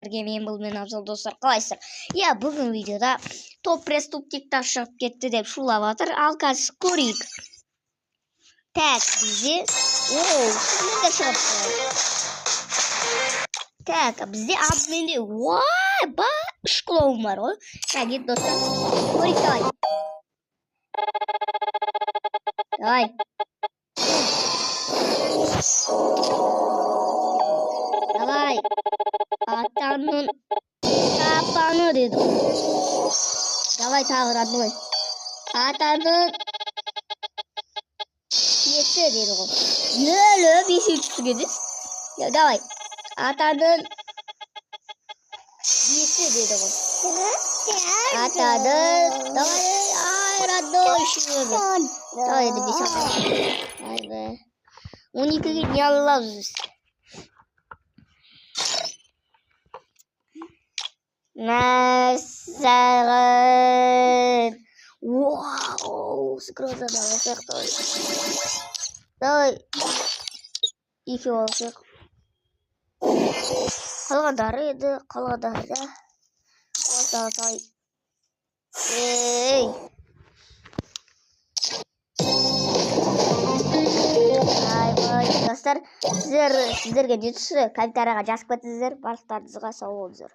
Бірге мен, бұл мен, Абзал. Достар, қалайсыздар? Иә, бүгін видеода топ преступниктар шығып кетті деп шулап жатыр. Ал қазір көрейік. Так, бізде, оу, супермендер шығыпты. Так, бізде адменде, ойбай, үш клоун бар ғой. Так, енді, достар, көрейік. Давай, давай, давай, атаның шапаны деді. Давай тағы, родной, атаның бесі деді ғой. Өлі, бесеу түсті емес. Давай, атаның бесі деді ғой. Атаның, давай, ай, родной, үшеуі. Давай, енді бес. Айбай, 12-ге не ала аламыз біз? Мәссаған! Вау, грозаны алсақ. Давай, давай, екеу алсақ. Қалғандары еді, қалғандары да. Давай, ей, айбай, достар, сіздерге не түсті? Комментарийға жазып кетіңіздер. Барлықтарыңызға сау болыңыздар.